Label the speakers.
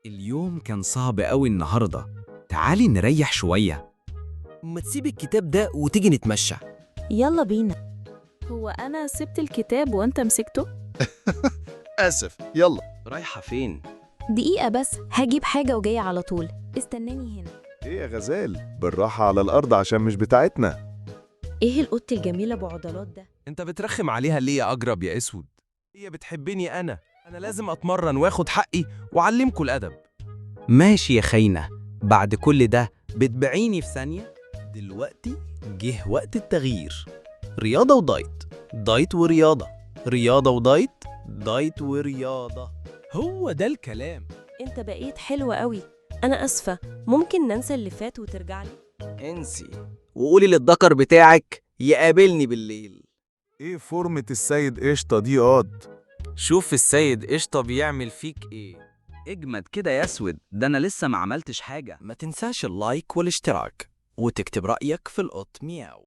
Speaker 1: اليوم كان صعب قوي النهاردة، تعالي نريح شوية.
Speaker 2: ما تسيب الكتاب ده وتيجي نتمشى.
Speaker 3: يلا بينا.
Speaker 4: هو أنا سبت الكتاب وأنت مسكته؟
Speaker 5: آسف، يلا.
Speaker 2: رايحة فين؟
Speaker 3: دقيقة بس، هجيب حاجة وجاية على طول، استناني هنا.
Speaker 5: إيه يا غزال، بالراحة على الأرض عشان مش بتاعتنا.
Speaker 3: ايه القط الجميلة بعضلات ده؟
Speaker 6: انت بترخم عليها ليه يا اجرب يا اسود؟ هي بتحبني انا لازم اتمرن واخد حقي واعلمكوا الادب.
Speaker 1: ماشي يا خاينة، بعد كل ده بتبيعيني في ثانية؟
Speaker 2: دلوقتي جه وقت التغيير. رياضة ودايت، دايت ورياضة، رياضة ودايت، دايت ورياضة.
Speaker 6: هو ده الكلام.
Speaker 3: انت بقيت حلوة قوي. انا اسفة، ممكن ننسى اللي فات وترجع لي؟
Speaker 2: انسي وقولي للذكر بتاعك يقابلني بالليل.
Speaker 5: إيه فورمة السيد قشطة دي قاض؟
Speaker 1: شوف السيد قشطة بيعمل فيك ايه. اجمد كده يا اسود، ده انا لسه ما عملتش حاجة.
Speaker 2: ما تنساش ال like والاشتراك وتكتب رأيك في القط مياو.